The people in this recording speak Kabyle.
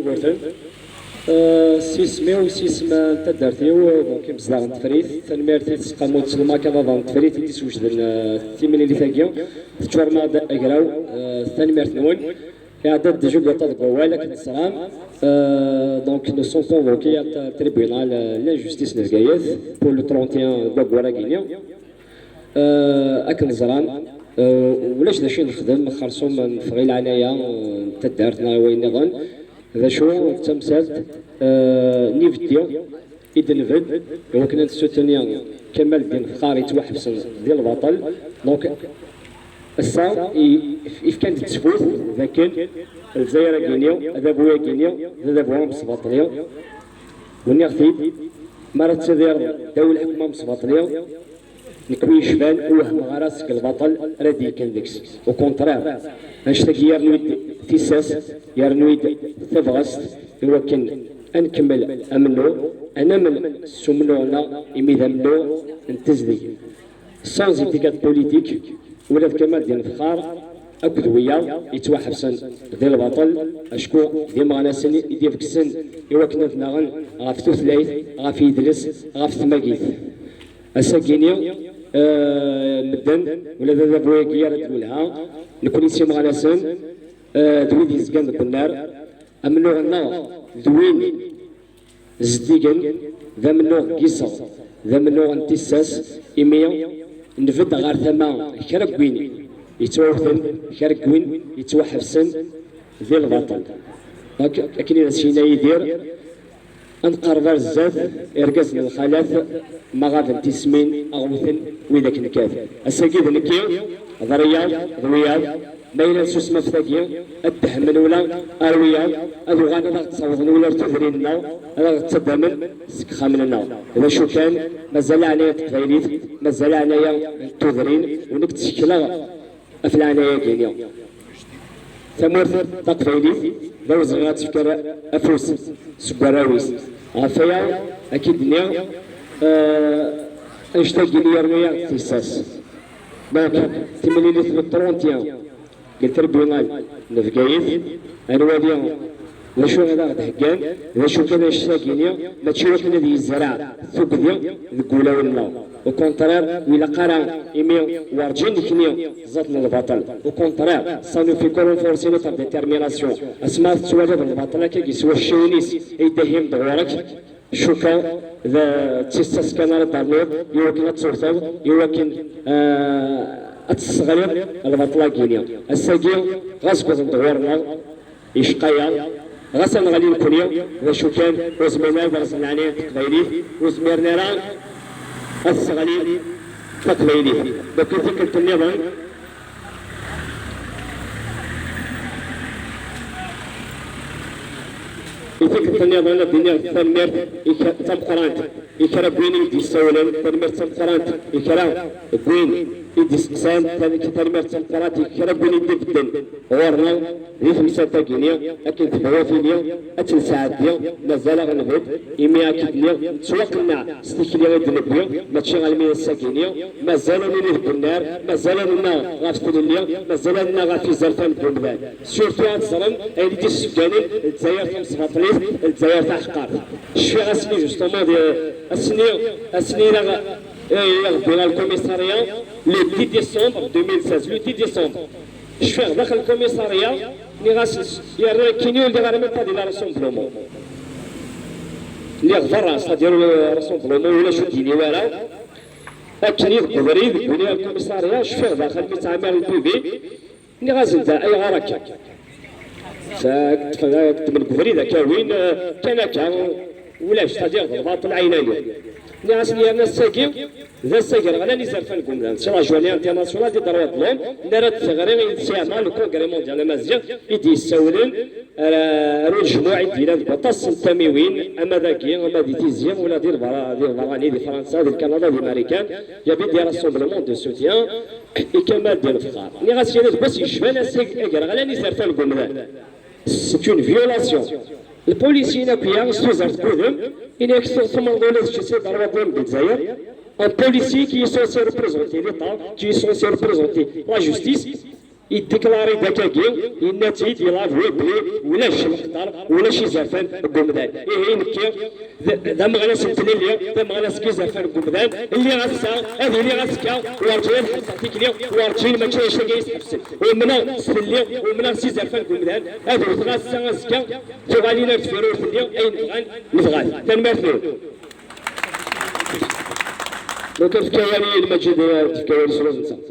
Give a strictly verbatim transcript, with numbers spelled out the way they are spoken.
Yugurten. Eh, s yisem-iw, s yisem n taddart-iw, eh, donc, imezdaɣ n Tefrit, tanemmirt i tseqqamut Selma Kaḍaḍa n Tefrit i d-iswejden, eh, timlilit-agi, teččurem-aɣ-d agraw, eh, tanemmirt-nwen. Iɛedda-d déjà deg waṭṭan deg wawal, akken teẓram. Eh, donc, nous sommes convoqués à t-, tribunal, eh, l'injustice de Bgayet pour le trente et un deg waggur-agi-nni. Eh, akken ẓran, eh, ulac d acu i nexdem, xersum neffeɣ i leɛnaya, eh, n taddart neɣ i wayen nniḍen. D acu d tamsalt, eh, n ibeddi i d-nbedd, i wakken ad nessutni Kamal Ddin Fxar yettwaḥebsen di lbaṭel. Donc, ass-a, i-, ifkan-d ttfut d akken Lezzayer-agi-nni, adabu-agi-nni, d adabu amesbaṭli. Wniɣ-t-id, mi ara tettidireḍ ddaw lḥekma amesbaṭli, nekk wi yecban ur wehmeɣ ara seg lbaṭel ara d-yekkan deg-s. Au contraire, annect-agi yernu-d tissas, yernu-d tabɣest i wakken ad nkemmel amennuɣ, ad namen s umennuɣ-nneɣ, imi d amennuɣ n tezdeg. Sans étiquette politique, ula d Kamal Ddin Fxar akked wiyaḍ yettwaḥebsen di lbaṭel, acku d imeɣnasen i d-ibegsen i wakken ad naɣen ɣef tutlayt, ɣef yidles, ɣef tmagit. Ass-agi-ni, eh, medden, ula d adabu-agi ara d-nwelha, nekkni s imeɣnasen, eh, d wid yezgan deg unnar, amennuɣ-nneɣ d win zeddigen, d amennuɣ n yiseɣ, d amennuɣ n tissas, imi nbedd ɣer tama kra n win yettwawten, kra n win yettwaḥebsen di lbaṭel. Ak-, akken i d as-yenna Yidir, ad nqerreb ar zdat, irgazen n lxalat, ma ɣaben tismin, aɣ-wten widak nekkat. Ass-agi d nekki, d Riyaḍ, d wiyaḍ, ma yella nsusem ɣef tagi, ad d-ḥemmen ula ar wiyaḍ, ad uɣalen ad aɣ-d-ssawḍen ula ar tudrin-nneɣ, ad aɣ-d-ttaddamen seg yexxamen-nneɣ. D acu kan, mazal leɛnaya n teqbaylit, mazal leɛnaya n tudrin, u nekk ttekleɣ ɣef leɛnaya-agi-nni. Tamurt taqbaylit, d awezɣi ad tefk ara afus seg warraw-is. Ɣef waya, ad k-id-nniɣ, eh, annect-agi-nni yernu-yaɣ-d tissas. Donc, timlilit n trente et un deg tribunal n Bgayet, ad nwali d acu i d aɣ-d-heggan, d acu kan annect-agi-nni, mačči wakken ad yezreɛ tugdi deg wulawen-nneɣ. Au contraire, ur ilaq ara, imi werǧin nekni ẓẓat n lbaṭel. Au contraire, ça ne fait que renforcer notre détermination. Asma tettwaliḍ lbaṭel akka s wacciwen-is, ay dahim d ɣur-k, cukkeɣ d, d tissas kan ara d-ternuḍ i wakken ad tewteḍ, i wakken, eh, ad tesseɣliḍ lbaṭel-agi-nni. Ass-agi, ɣas wwḍen-d ɣur-neɣ, icqa-yaɣ, ɣas ad neɣli nekni, d acu kan, ur zmiren ara ad rẓen leɛnaya n teqbaylit, ur zmiren ara ad sseɣlin taqbaylit. Donc, i tikkelt nniḍen, i tikkelt nniḍen ad d-iniɣ tanemmirt i k-, d tameqqrant i kra n win i d-yessawlen, tanemmirt d tameqqrant i kra n win i d-iseqsan, tan-, tanemmirt d tameqqrant i kra n win i d-ibedden ɣur-neɣ di temsalt-agi-nni, akken tebɣu tili ad tt-nesɛeddi, mazal ad ɣ-nbedd, imi akken nniɣ, nettwaqenneɛ s tikli i d-newwi, mačči almi d ass-agi-nni, mazal ad nili deg unnar, mazal ad nennaɣ ɣef tlelli, mazal ad nennaɣ ɣef izerfan n umdan. Surtout ad teẓrem ayen i d-yessebganen Lezzayer tamesbaṭlit, Lezzayer taḥeqqart. Cfiɣ ass-nni, justement, di, ass-nni, ass-nni i aɣ-, eh, i aɣ-wwin ɣer lkumisarya, le dix décembre deux mille seize, le dix décembre. Cfiɣ daxel lkumisarya, nniɣ-asen, yerna nekkini ur lliɣ ara même pas di la rassemblement. Lliɣ berra, c'est-à-dire, euh, rassemblement, ulac ur d-yili wara. Akken i deg ubrid, wwin-iyi ɣer lkumisarya, cfiɣ daxel mi ttɛamiɣ lpivi, nniɣ-asen-d, ayɣer akka? Ddmen deg ubrid akka win, eh, kan akka, ulac, c'est-à-dire d lbaṭel ɛinani. Nniɣ-asen yerna ass-agi, d ass agerɣlan izerfan deg umdan. C'est la journée internationale des droits de l'homme, nara-d tiɣri i N C M A, le Congrès mondial amaziɣ, i d-yessawlen, eh, ar unejmuɛ i d-yellan deg waṭas n tamiwin, ama dagi, ama di Tizi, ula di lbara-, di lberrani, di Fransa, di Lkanada, di Marikan, il y avait des rassemblements de soutien i Kamal Ddin Fxar. Nniɣ-as, yerna deg wass yecban ass agerɣlan izerfan deg umdan. C'est une violation. Lpulisiyen akk-ya s tuzert n wudem, ini-ak tumreḍ ula d kečč si droit de l'homme di Lezzayer. Un policier qui est censé représenter l'État, qui est censé représenter la justice, Yeddeklari-d akkagi, yenna-tt-id, yella d webli, ulac lextar, ulac izerfan deg umdan. Ihi nekki d d ameɣnas n tlelli, d ameɣnas n yizerfan deg umdan. Lliɣ ass-a, ad iliɣ azekka, werǧin ad ḥebseɣ tikli, werǧin, mačči d acu-agi i yi-sḥebsen. Umneɣ s tlelli, umneɣ s yizerfan deg umdan, ad wteɣ ass-a, azekka, tuɣalin ar deffir ur telli, ayen bɣan nebɣa-t. Tanemmirt-nwen. Donc, tefka awal i Lmajid, tefka awal s netta.